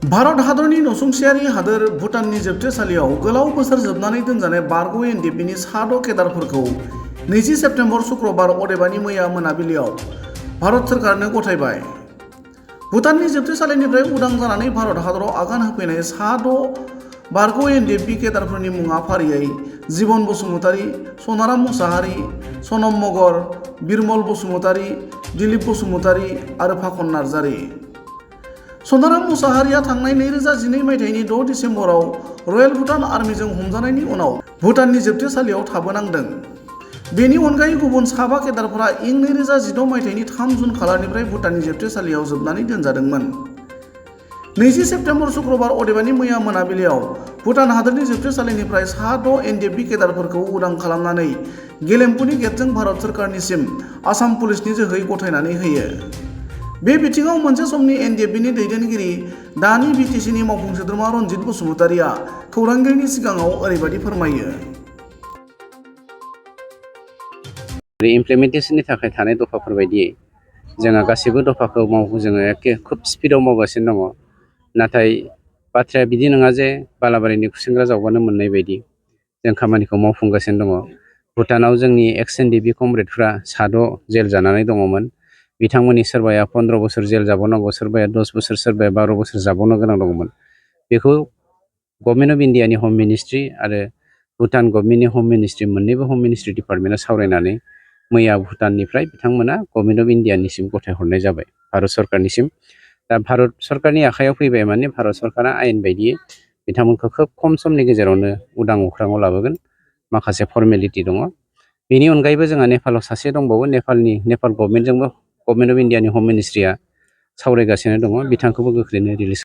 भारत हादरनि नसुंसेयारि हादोर भुटाननि जोबथेसालियाव गोलाव बोसोर जोबनानै दोनजानाय बारग' एनडिएफबिनि सा 6 केडारफोरखौ 20 सेप्तेम्बर शुक्रबार अदेबानि मैया मोनाबिलियाव भारत सोरखारनो गथायबाय। भुटाननि जोबथेसालिनिफ्राय उदां जानानै भारत हादराव आगान होफैनाय सा 6 बारग' एनडिएफबि केडारफोरनि मुङा फारियै जिबन बसुमतारी, सनाराम मुसाहारि, सनम मगर, बिरमल बसुमतारी, दिलीप बसुमतारी आरो फाखन नार्जारी। सनाराम मुसाहारिया थांनाय 2012 मायथाइनि 6 डिसेम्बराव रयेल भुटान आर्मिजों हमजानायनि उनाव भुटाननि जोबथेसालियाव थाबोनांदों। बेनि अनगायै गुबुन साबा केडारफोरा इं 2016 मायथाइनि 3 जुन खालारनिफ्राय भुटाननि जोबथेसालियाव जोबनानै दोनजादोंमोन। 20 सेप्तेम्बर शुक्रबार अदेबानि मैया मोनाबिलियाव भुटान हादोरनि जोबथेसालिनिफ्राय सा 6 एनडिएफबि केडारफोरखौ उदां खालामनानै गेलेमफुनि गेटजों भारत सोरखारनिसिम आसाम पुलिसनि जोहै गथायनानै होयो। बे बिथिङाव मोनसे समनि एनडिएफबिनि दैदेनगिरि दानि बिटिसिनि मावफुं सोद्रोमा रनजित बसुमतारीआ खौरांगिरिनि सिगाङाव ओरैबायदि फोरमायो। इमप्लिमेन्टेसननि थाखाय थानाय दफाफोर बायदियै जोंहा गासैबो दफाखौ जोङो खुब स्पिडआव मावगासिनो दङ। नाथाय बाथ्राया बिदि नङा जे बालाबारिनि खुसेंग्रा जावबानो मोननाय बायदि जों खामानिखौ मावफुंगासिनो दङ। भुटानाव जोंनि एक्स एनडिएफबि कमरेडफ्रा सा 6 जेल जानानै दङमोन। बिथांमोननि सोरबाया 15 बोसोर जेल जाबावनांगौ, सोरबाया 10 बोसोर, सोरबाया 12 बोसोर जाबावनो गोनां दङमोन। बेखौ गभर्नमेन्ट अफ इन्डियानि हम मिनिस्ट्रि आरो भुटान गभर्नमेन्टनि हम मिनिस्ट्रि मोन्नैबो हम मिनिस्ट्रि डिपार्टमेन्टआ सावरायनानै मैया भुटाननिफ्राय बिथांमोना गभर्नमेन्ट अफ इन्डियानिसिम गथायहरनाय जाबाय, भारत सरकारनिसिम। दा भारत सरकारनि आखायाव फैबाय माने भारत सरकारा आयेन बायदियै बिथांमोनखौ खोब खम समनि गेजेरावनो उदां अख्राङाव लाबोगोन। माखासे फर्मेलिटि दङ। बेनि अनगायैबो जोंहा नेपालाव सासे दंबावो, नेपाल गभर्नमेन्टजोंबो गभर्नमेन्ट अफ इन्डियानि हम मिनिस्ट्रिया सावरायगासिनो दङ। बिथांखौबो गोख्रैनो रिलिज